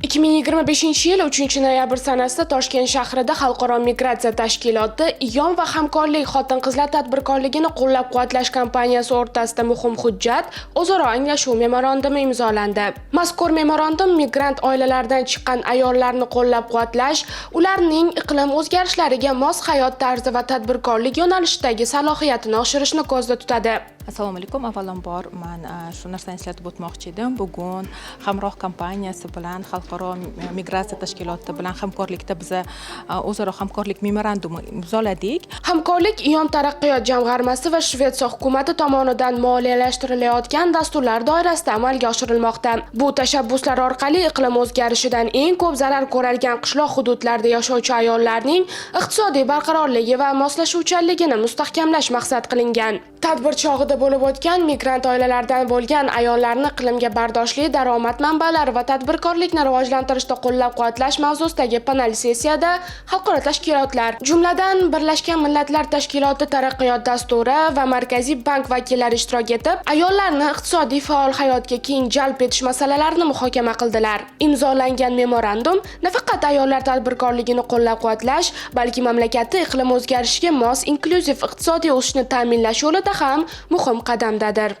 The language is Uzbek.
2025-yil 3 noyabr sanasida Toshkent shahrida Xalqaro migratsiya tashkiloti, IOM va Hamkorlik xotin-qizlar tadbirkorligini qo'llab-quvvatlash kompaniyasi o'rtasida muhim hujjat – o'zaro anglashuv memorandumi imzolandi. Mazkur memorandum migrant oilalardan chiqqan ayollarni qo'llab-quvvatlash, ularning iqlim o'zgarishlariga mos hayot tarzi va tadbirkorlik yo'nalishidagi salohiyatini oshirishni ko'zda tutadi. Assalomu alaykum. Avvalambor, man shu narsani eslatib o'tmoqchi edim: bugun Hamroh kompaniyasi bilan, Xalqaro migratsiya tashkiloti bilan hamkorlikda biza o'zaro hamkorlik memorandumi imzoladik. Hamkorlik IOM taraqqiyot jamg'armasi va Shvetsiya hukumati tomonidan moliyalashtirilayotgan dasturlar doirasida amalga oshirilmoqda. Bu tashabbuslar orqali iqlim o'zgarishidan eng ko'p zarar ko'radigan qishloq hududlarida yashovchi ayollarning iqtisodiy barqarorligi va moslashuvchanligini mustahkamlash maqsad qilingan. Tadbir chog'ida bo'lib o'tgan migrant oilalardan bo'lgan ayollarni iqlimga bardoshli daromad manbalari va tadbirkorlikni rivojlantirishda qo'llab-quvvatlash mavzusidagi panel sessiyada xalqaro tashkilotlar, jumladan, Birlashgan Millatlar Tashkiloti taraqqiyot dasturi va Markaziy bank vakillari ishtirok etib, ayollarni iqtisodiy faol hayotga keng jalb etish masalalarini muhokama qildilar. Imzolangan memorandum nafaqat ayollar tadbirkorligini qo'llab-quvvatlash, balki mamlakatda iqlim o'zgarishiga mos inklyuziv iqtisodiy o'sishni ta'minlash yo'lida ham muhim qadamdadir.